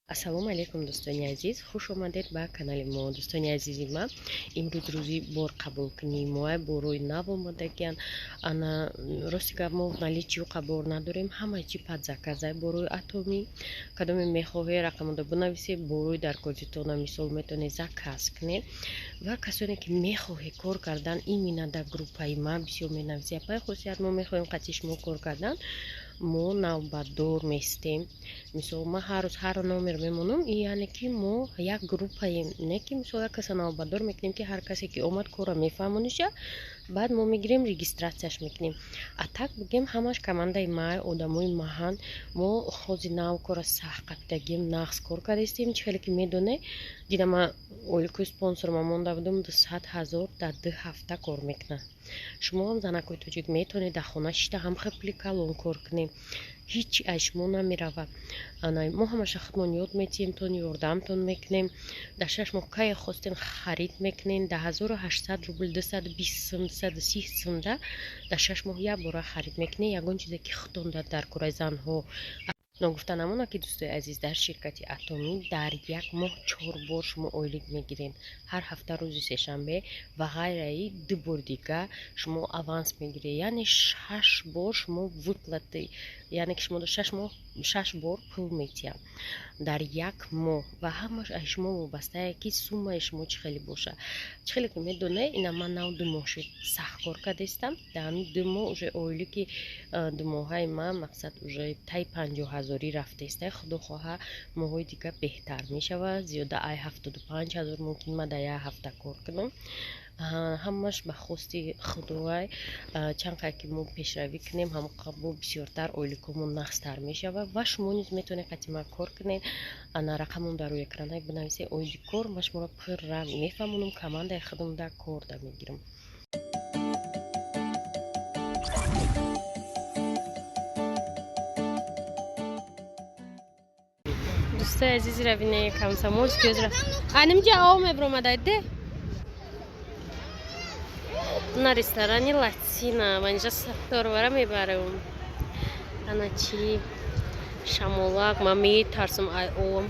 Ассалому алайкум, дӯстони азиз, хуш омадед ба канали мо. Дӯстони азизи ман, имрӯз рӯзи бор қабулкунии моа, борҳои нав омадагиянд. Ана, рости гап, мо наличии бор надорем, ҳама чи под заказай. Борҳои Атоми кадоме мехоҳе, рақамода бинависед, борҳои дар козитона мисол метавонед заказ кунед. Ва касоне ки мехоҳе кор кардан именно дар группаи ман, бисёр менависед: «Апай Хусият, мо мехоҳем қатъи шумо кор кардан». Мо навбатдор местем. Мисол, ман ҳар рӯз ҳар номер мемонам, и яъне ки мо як группаем, не ки мисол як каса навбатдор мекунем, ки ҳар касе ки омад, корро мефаҳмониша, баъд мо мегирем, регистрацияш мекунем. А так бигем, ҳамаш командаи ма, одамои маҳан. Мо ҳози нав кора сахт қапидагим, нағз кор кардастем. Чӣ хеле ки медоне, дида, ман ойликои спонсорма монда будам, 200 000 дар 2 ҳафта кор мекунад. Шумо ҳам, занакои тоҷик, метавонед дар хона шита ҳам пули калон кор кунем, ҳеҷ аз шумо намеравад. Мо ҳамаша худмон ёд метиҳем, тон ёрдамтон мекунем. Дар 6 моҳ кае хостем, харид мекунем. Дар 1800 рубл, 220 сум, 230 сумда дар 6 моҳ як бора харид мекунем ягон чизе ки худтон дар кораи занҳо. Ногуфта намонад, ки, дӯстои азиз, дар ширкати Атомӣ дар як моҳ чор бор шумо ойлик мегиред: ҳар ҳафта рӯзи сешанбе ва ғайраи ду бор дига шумо аванс мегиред, яъне шаш бор шумо выплаты, яъне ки шумо 6 моҳ шаш бор пул метиҳам дар як моҳ. Ва ҳамаш аз шумо вобастае, ки суммаи шумо чӣ хеле бошад. Чӣ хеле ки медонед, ина ман нав 2 моҳ шуд сахт кор кардастам. Дар ҳамин 2 моҳ уже ойлики думоҳаи ман, мақсад, уже таи 50 ҳазорӣ рафтаиста. Худо хоҳа, моҳҳои дига беҳтар мешавад, зиёда ай 75 000 мумкин ман дар як ҳафта кор кунам. Ҳамаш ба хости Худовай. Чанд қадр ки мо пешравӣ кунем, ҳамон қадр бо бисёртар ойликҳомон нағзтар мешавад. Ва шумо низ метавонед қати ман кор кунед. Ана, рақамон дар рӯи экранак, бинависед оиди кор, ман шуморо пурра мефаҳмонам, командаи худам дар кор да мегирам. Дӯстои азизи, равине Комсомольский анимҷа ов мебиромадай де на ресторани Латина. Ма инҷа сатторвара мебарам. Ана чи шамолак. Ман метарсам ай овам,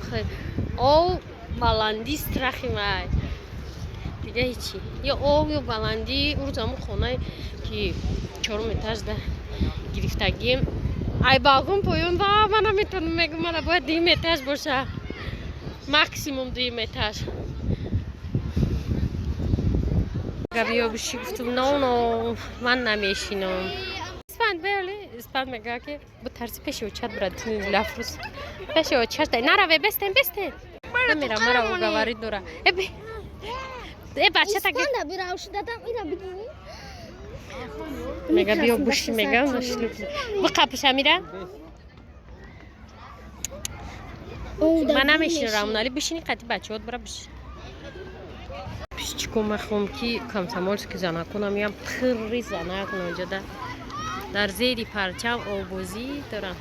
ов, баландӣ страхи май, дига ҳечи. Ё ов, ё баландӣ. Урӯз ҳамун хонае ки чорум этажда гирифтагим, ай балкон поён ва ман наметавонам, мегӯм, мана бояд дуюм этаж боша, максимум дуюм этаж. Габиё биши, гуфтум: «Но, но, ман намешинам». Испанд беоли, испанд мега, ки бутарси пеши очат бурад. Лафрӯз пеши очаш нараве, бестен, бестен, намера, мара уговорить дора. Э, бачата мега: «Биё буши», мегам, биқапиша мира. Ман намешинам. Рамонали, бишини қати бачаҳот, бура биши. Чико мехоҳам, ки Комсомольский занаконам ям пирри занак ноҷода дар зери парчам обозӣ дорам.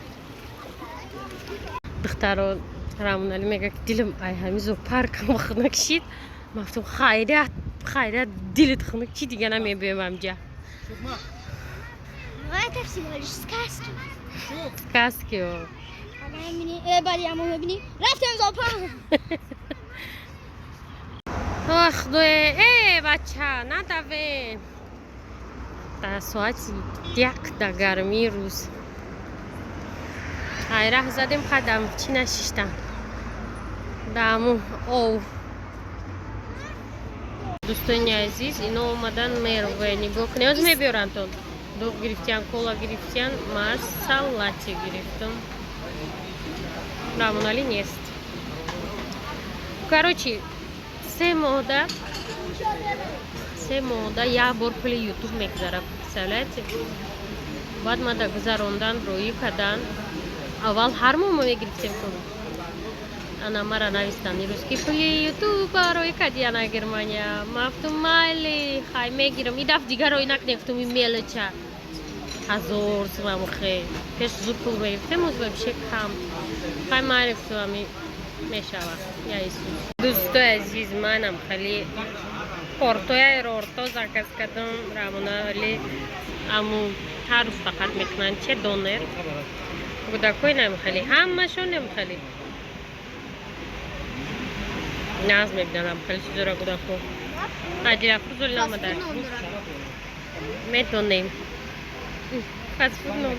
Духтаро, Рамонали мега, ки дилам ай ҳами зоопаркам хунук шид. Ман гуфтам: «Хайрият, хайрият, дилит хунук чи, дига намебиём амҷа». Это всего лишь сказки. Сказки. Рафтем зоопарк. Ох, Худое, э, бача, надаве. Дар соати 1 дар гармии рӯз ай раҳ задем, қадам чӣ нашиштам дааму ов. Дӯстони азиз, ино омадан Мерве, нигоҳ кунед, ҳозир мебиёрантон. Дуғ гирифтиян, кола гирифтиян, ман салати гирифтам. Рамонали нест. Короче, 3 моҳда, 3 моҳда як бор пули Ютуб мегузарад, представляете? Баъд мада гузарондан, роӣ кардан. Аввал ҳар моҳ мо мегирифтем пул. Ана, мара навистан ирӯз, ки пули Ютуба роӣ кардӣ ана Германия. Ма гуфтум: «Майли, хай, мегирам». И даф дигар роӣ накунем, гуфтум, и мелоча 1000 сумаму хе пеш зуд пул мегирифтем, оз вообще кам. Хай, майли, гуфтум, ами мешава. Я Исус. Дӯстои азиз, манам хеле тортои аэроорто заказ кардам. Рамонали аму ҳар рӯз фақат мекунанд че донер. Кӯдакҳои намхали, ҳамашон намхали. Нағз мебинам, хеле чизора кӯдако. Дилафрӯз оли намада. Метонем. Фастфуд ном.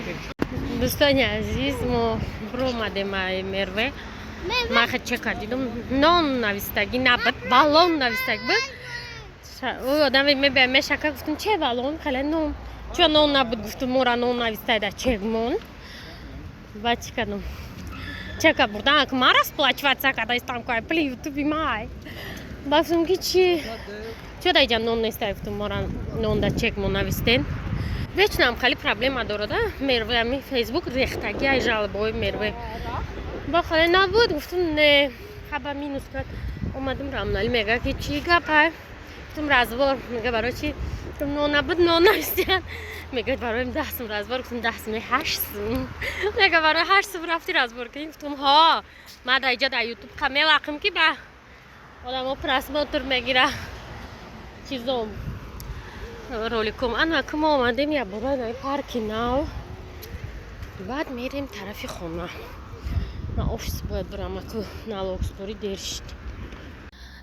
Дӯстони азиз, мо биромадем ай Мерве. Ман хел чека дидум, нон навистагӣ набуд, баллон навистагӣ буд. Ӯ одам мебия мешака, гуфтум, че баллон, хеле нон. Чо нон набуд, гуфтум, мора нон навистай дар чекмон. Баъд чӣ кардум? Чека бурдан, ак ман расплачиваться кардаистам, ку ай пули ютуби май. Ба гуфтум, ки чи чо дар иҷа нон нестай, гуфтум, мора нон дар чекмон навистен. Вечно ам хеле проблема дорада Мерве, ами Фейсбук рехтагӣ ай жалобаҳои Мерве. Ба хеле набуд, гуфтум, не, хаба минус кард. Омадим, Рамнали мега, ки чӣ гапай? Гуфтум, разбор. Мега, барои чи? Гуфтум, нон набуд, нон навистиян. Мега, барои 10 сум разбор. Гуфтум, 10 сум, 8 сум. Мега, барои 8 сум рафти разбор кунӣ? Гуфтум, ҳо, ман дар иҷа дар Ютуб қа мелақим, ки ба одамо просмотр мегира чизом, роликом. Ана ку мо омадем якбора дар парки нав, баъд мерем тарафи хона. Ман офис бояд бирам, аку налогсупорӣ дер шид.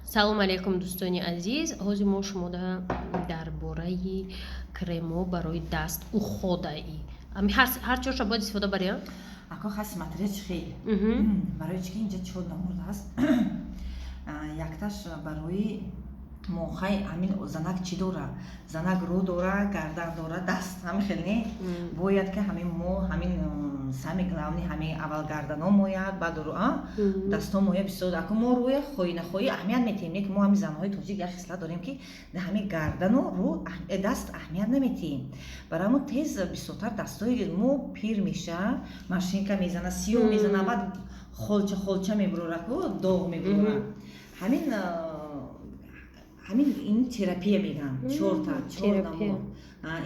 Салом алейкум, дӯстони азиз! Ҳозир мо шумода дар бораи кремо барои даст, уходаи ами ҳар чорша бояд истифода барем. Ако хай, смотря чӣ хел. Барои чӣ ки инҷа чор намуд аст. Якташ барои мохай, ҳамин занак чӣ дора? Занак рӯ дора, гардан дора, даст, ҳамин хел не? Бояд ки ҳамин мо ҳамин самый главный ҳамин аввал гардано мояд, баъд рӯ, дасто моя бисёр. Ако мо рӯя хоҳӣ нахоҳӣ аҳамият метиҳем, не ки мо ҳамин занҳои тоҷик як хислат дорем, ки дар ҳамин гардану рӯ, даст аҳамият наметиҳем. Барои ҳамон тез бисёртар дастои мо пир меша, морщинка мезана, сиёҳ мезана, баъд холча холча мебурора ку, доғ мебурора. Ҳамин ин терапия мегӯям, чорта, чор намуд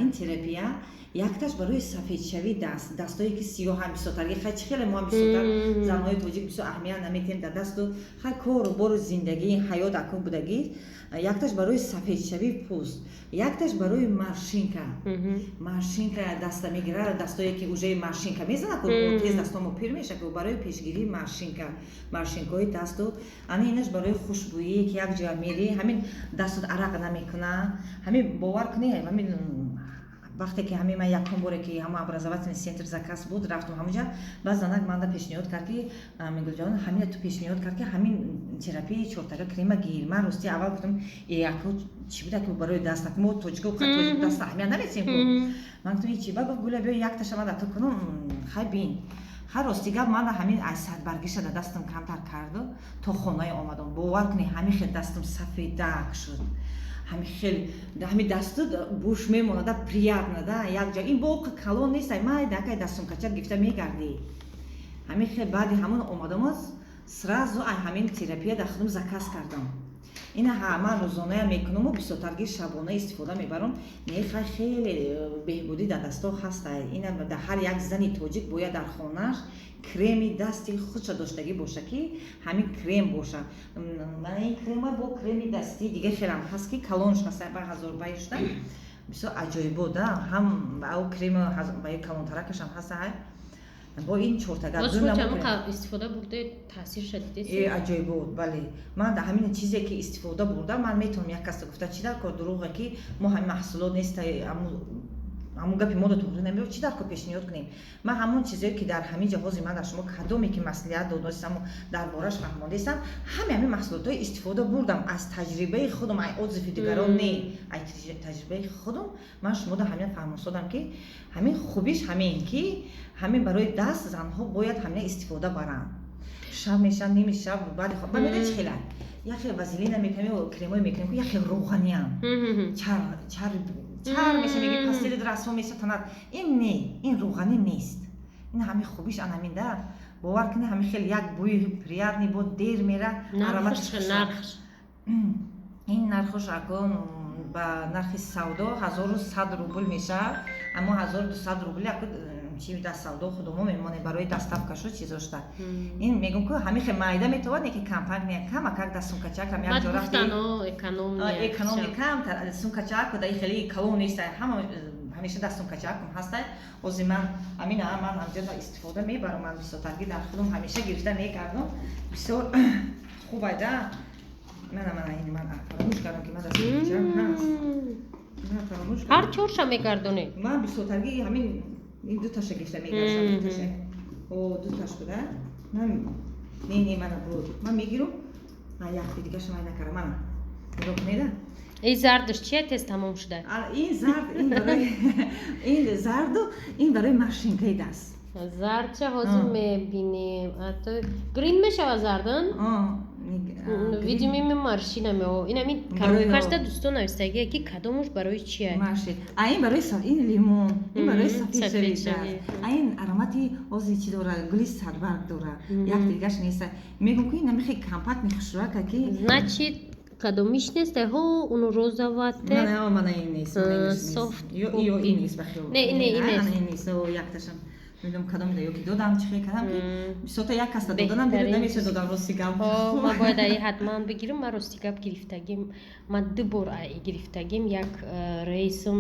ин терапия. Якташ барои сафедшавии даст, дастое ки сиёҳам бисёртар. Хай, чӣ хеле мо ҳам бисёртар занҳои тоҷик бисёр аҳамият наметиҳем дар дасту. Хай, кору бору зиндагӣ, ҳаёт акун будагӣ. Якташ барои сафедшавии пӯст, якташ барои морщинка. Морщинка даста мегира, дастое ки уже морщинка мезана ку, тез дастомо пир меша ку, барои пешгирии морщинка, морщинкаҳои дасту. Ана инаш барои хушбӯӣ, ки як ҷоя мери, ҳамин дастот арақ намекуна. Ҳамин бовар кунӣ, ҳамин вақте ки ҳамин ман якум боре ки ҳама образовательный центр заказ буд, рафтам ҳамонҷа, баъд занак манда пешниҳод кард, ки Мигулҷон, ҳамина ту пешниҳод кард, ки ҳамин терапияи чортага крема гир. Ман рости аввал гуфтам, яко чӣ буда ки барои даст, мо тоҷико даста аҳамият наметиҳем ку. Ман гуфтам, чӣ? Ба гуфт, гуля, биё якташа ман ту кунум, хай бин. Хай, рости гап, ман ҳамин аз садбаргиша да дастам камтар карду то хонаи омадам, бовар кунӣ, ҳамин хел дастам сафедак шуд. Ҳами хел ҳами дасту буш мемонада, приятно да. Як ҷо ин боқа калон нест, майдакай дастумкача гирифта мегардӣ. Ҳамин хел баъди ҳамон омадамоз, сразу ай ҳамин терапия дар худам заказ кардам. Ина ҳа, ман рӯзоная мекунаму бисёртарги шабона истифода мебарам. Не, хай, хеле беҳбудӣ дар дастҳо ҳаста. Ина дар ҳар як зани тоҷик бояд дар хонааш креми дасти худша доштагӣ боша, ки ҳамин крем боша. Мана ин крема бо креми дастӣ дига хелам ҳаст, ки калонш ҳаст, ба ҳазор бай шуда, бисёр аҷоибо да. Ҳам ау крема баи калонтаракашам ҳаста, бо ин чортага. Истифода бурде, таъсирша дидед? Аҷоибот, бале. Ман ҳамин чизе ки истифода бурда, ман метавонам як каса гуфта, чӣ дар кор дурӯғе, ки мо ҳамин маҳсулот нест, ҳамун гапи мода туғри намеёб, чӣ дар кор пешниҳод кунем? Ман ҳамон чизое ки дар ҳамин ҷаҳози ман дар шумо кадоме ки маслиҳат додастаму дар бораш фаҳмондастам, ҳаме ҳамин маҳсулотҳои истифода бурдам аз таҷрибаи худам, ай отзыви дигарон не, ай таҷрибаи худам. Ман шумода ҳамин фаҳмонсодам, ки ҳамин хубиш ҳамин ки ҳамин барои даст занҳо бояд ҳамина истифода баранд. Шаб мешавад, ними шаб баъди ба медони чӣ хела яхе вазелина мекунем, кремое мекунем, яхе рӯғаниам чар чар чар меша, меги пастели расво меша танат. Ин не, ин рӯғанӣ нест. Ин ҳамин хубиш ан ҳамин да. Бовар кунед, ҳамин хеле як бӯи приятный бо дер мера. Ин нархош акун ба нархи савдо 1100 рубл мешавад, аммо 1200 рубли аку чи дар савдо худомо мемонем, барои доставкашу чизошта. Ин мегум ку, ҳамин хел майда метавад, не ки компания камакак дар сумкачакам як ҷо рафти, экономи камтар сумкачаку да, хеле калон нест, ҳама ҳамеша дар сумкачакум ҳаста. Ози ман ҳамин ман ҳамҷо истифода мебарам, ман бисёртарги дар худам ҳамеша гирифта мегардам. Бисёр хубай да. Мана, мана, ин ман фаромӯш кардам, ки ман дастпечам ҳаст. Ман фаромӯш Ҳар кардам. чорша мегардонед? Ман бисёртарги ҳамин ин дуташа гирифта мегаштам, дуташа. О, дуташ буда. Ман не, не, мана буд. Ман мегирам. А якти дигаша ман накардам. Мана. Нигоҳ кунеда. Ин зардаш чия, тез тамом шуда? А, ин зард, ин барои ин зарду, ин барои морщинкаи даст. Зардча ҳозир мебинем. А то green мешава зардан. А, Видимо, морщина мео. Ин ҳамин коробкашда, дӯстон, навистагие, ки кадомуш барои чия. Морщин. А ин барои ин лимон, ин барои сафедшавии сафедшавӣ. даст. А ин аромати ози чӣ дора, гули садбарг дора. Як дигаш нест. Мегӯм, ки ин ҳамихе компактный, хушрӯяка, ки Значит, кадомиш нест, ҳо, уну розовате. Мана, мана, ин нест, мана ин нест. Soft Ё ин нест, ба хиёл. Не, не, ин нест. Ана, ин нест. О, якташам. Намедонам, кадом ё ки додам, чӣ хел кардам, ки бисёрта як каста доданам, Беҳтарин. Намеша додам, рости гап. Ҳо, ман бояд аи ҳатман бигирам. Ман, рости гап, гирифтагим, ман ду бор аи гирифтагим. Як рейсум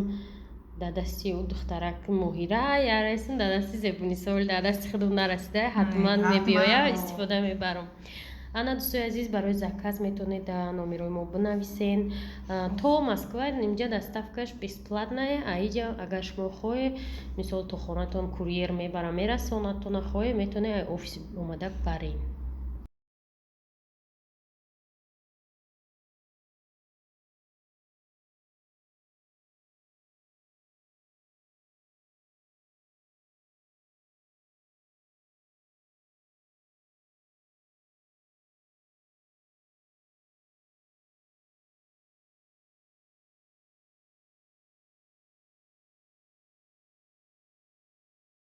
дар дасти ӯ духтарак Моҳира, як рейсум дар дасти Зебунисо, дар дасти худам нарасида. Ҳатман мебиёя, истифода мебарам. Ана, дӯстои азиз, барои заказ метавонед дар номерои мо бинависен. То Москва инҷа доставкаш бесплатная, а иҷа агар шумо хоҳе, мисол, то хонатон курьер мебара, мерасонад, то нахоҳе, метавонед ай офис омада барен.